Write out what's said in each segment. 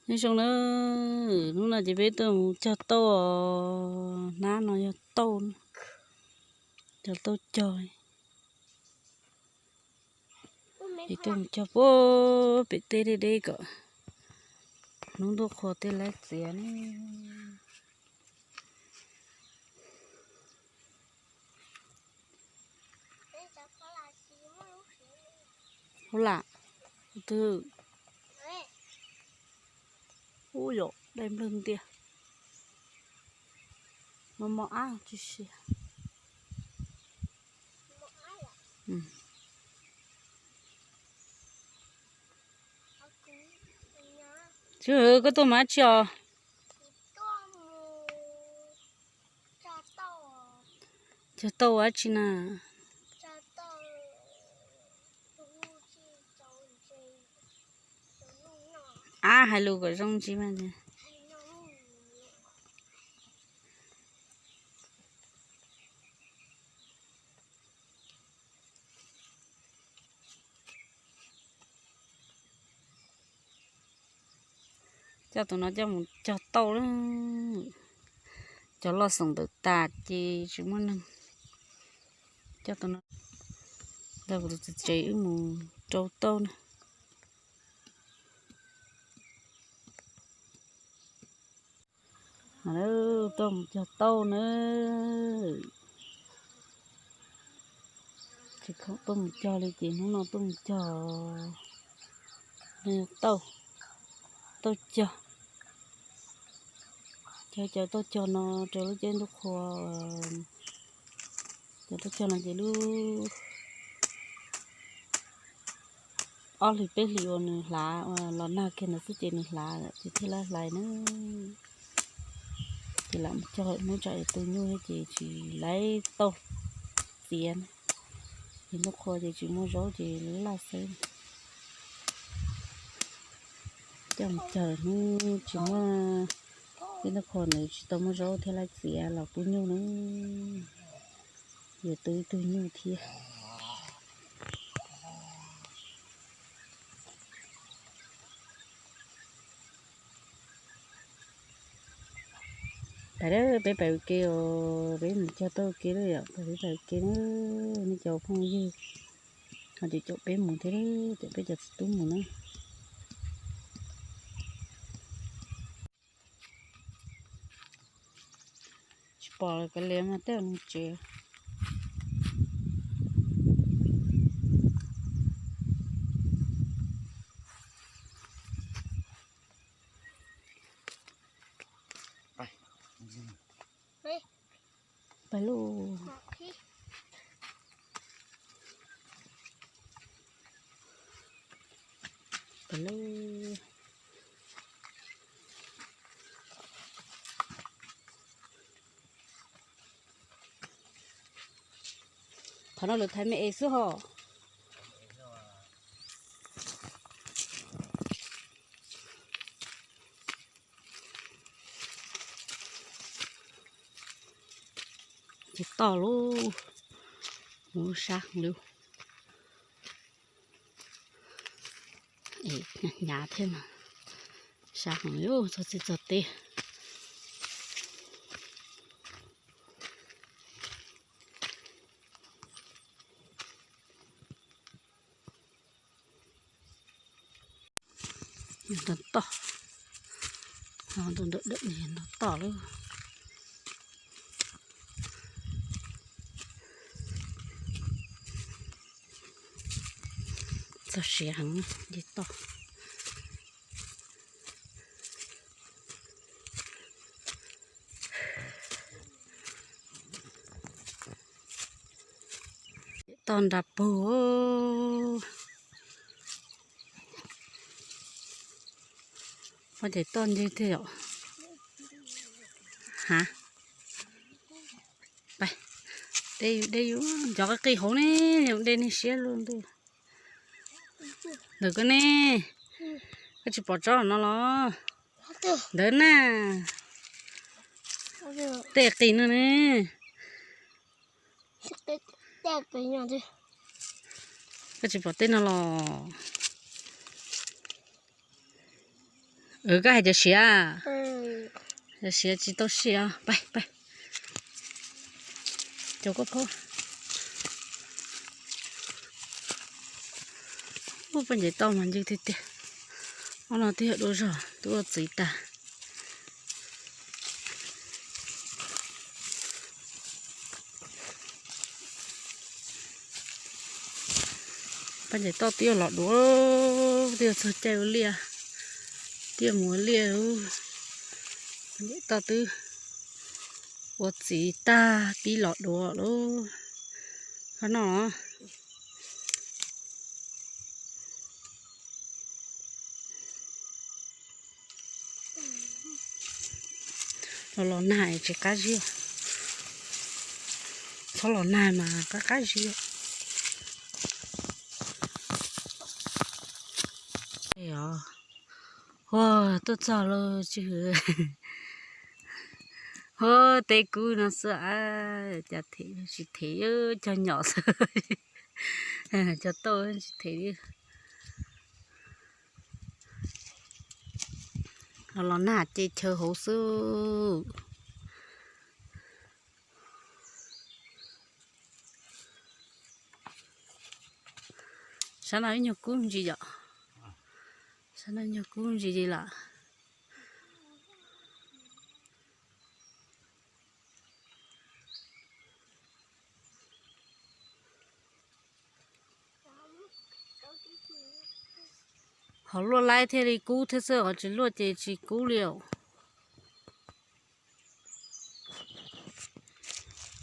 Nyob zoo na, hnub no ces peb tuaj mus cog tauj os, hnab no yog tauj, cog tauj cog. Ces tuaj mus cog puag pem teb deb deb kom hnub ntuj qhua tej laib txiav ne. Hauv lam twg? Ub yom, dai nplawg ntiag. Mos mos ab tsis siab. Tsis, koj tuaj mus dab tsi os? Cog tauj ua dab tsi na? Ab, hais lus kom zoo ntsis mas. Coj tus no coj mus cog tauj na. Cov loj xoom ntawm tas ces tsis muaj neeg. Coj tus no, ntawm kuv tus txiv tsev wb mus rau tauj na. Tuaj mus cog tauj na. Tsis khoom tuaj mus cog li ces hnub no tuaj mus cog tauj, tauj cog. Cog cov tauj cog no rau lub caij ntuj qhua. Cov tauj cog no ces lub ob hlis peb hlis uas nws hlav, los nag kiag ntawd xwb ces nws hlav ces thiaj li hlais na. Ces lam mus cog hnub tsam tu nyuj ces tsis laib tauj txiav na. Ces ntuj qhua ces tsis muaj zaub ces laj xwb. Coj mus cog hnub tsis muaj, tej ntuj qhua nws tsis tau muaj zaub thiaj laib txiav los pub nyuj na. Yuav tu ib tug nyuj thiab. Pais, peb pais ua ke os, peb mus cog tauj ua ke lawm yom, peb pais ua ke na, nej cov phooj ywg. Ho ces caum peb mus thiab, caum peb cov txiv tub mus na. Tsis pom lawm, kav liam mas tej nws tsev. Pais lauj. Pais lauj. Qhov no lawv thaiv me es xwb hos. Ces toj lauj, mus sab heev li. Hnyav thiab mas, sab heev li txog txij txog teb. Ntog toj, ntog toj lawm. Txog siav heev li toj. Toj nra puag. Ua ces toj ncig tiag yom. Ha, de yus de yus cov qis qis hauv ne, yus de nej siab luaj ntuj. Ntawm koj ne, koj tsis pom tsob no los? Ntawd na, tej qis no ne. Koj tsis pom tej no los? Koj hais cov siav, cov siav tsis tau siav. Pais, pais, cov koj phob. Ub, paj ncev toj mas ncw tiag tiag. Ob no twb yog dua zog twb ua txiv tag. Paj ncev toj twb yuav los duav, twb yuav txog caij ua liaj, twb yuav mus ua liaj lawm. Paj ncev toj twb ua txiv tag pib los duav lawm. Qhov no los los nag tsis qab zib. Txhob los nag mas qab qab zib. Huaj tuaj txog lawm tsis hwm. Huaj teb kub no xwb, cas them tsis them, cog nyom xwb. Cog tauj tsis them li. Los los nag ces chaw hauv xwb. Sab no ib nyuag kub ntsis yom. Sab no nyuag kub ntsis li lawm. Ho luaj laib thiaj li kub thiab xwb, ho tsis luaj ces tsis kub li os.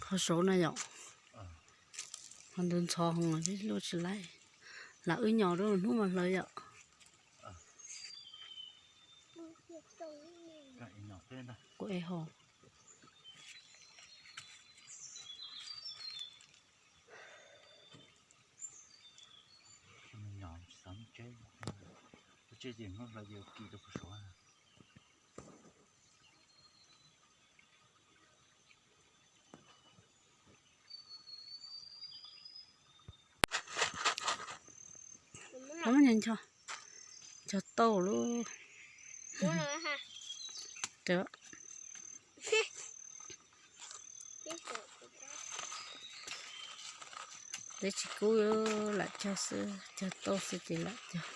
Qhov saud na yom, qhov ntawd ntxhov heev, luaj tsis laib. Lam wb nyom rau hnub mas hlawv yom. Kuv ev ho. Ncho tau lub. Peb tsis kub lam cog xwb, cog tau xwb ces lam cog.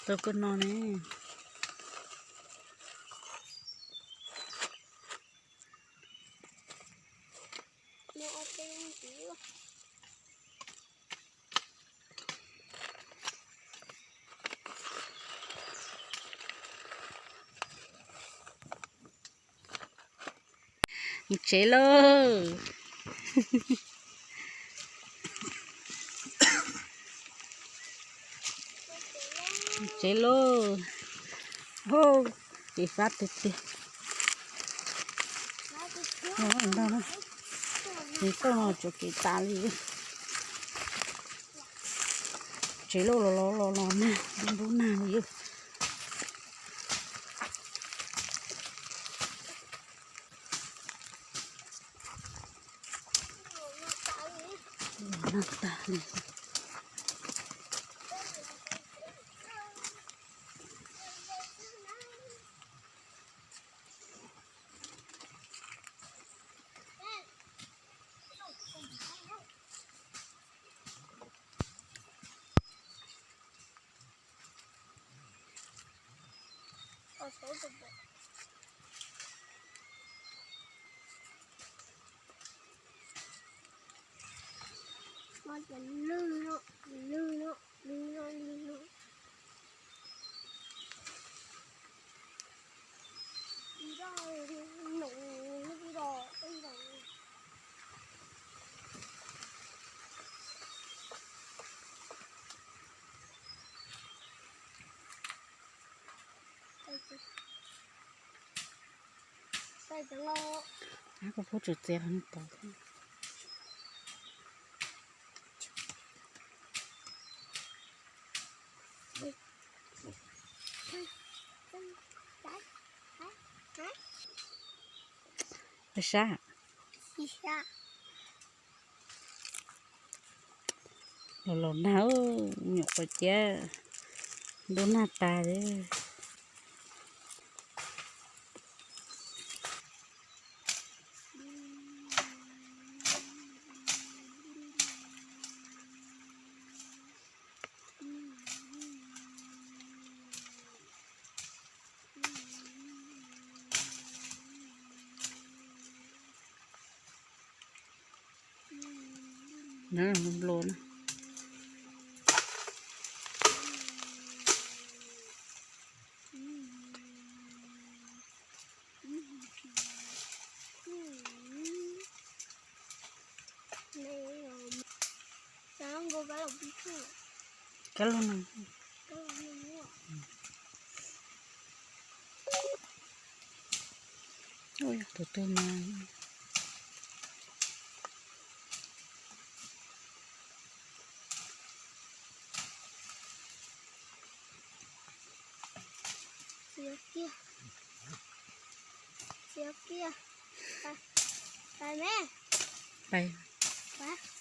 Tau koj no ne. Tsev lauj. Tsev lauj. Ces fab tiag tiag. Ntag, ces toj no tsuas kev tas li. Tsev lauj, los los los los nag, ntub nag li. Nag tag li. Koj pub tsuas txiav qhov no tau. Sab los los nag, nyuam qhuav ciab ntuj nag tas li. Nplo na. Kab los no. Tus twg mas. Txiav kiag. Txiav kiag. Pais me. Pais.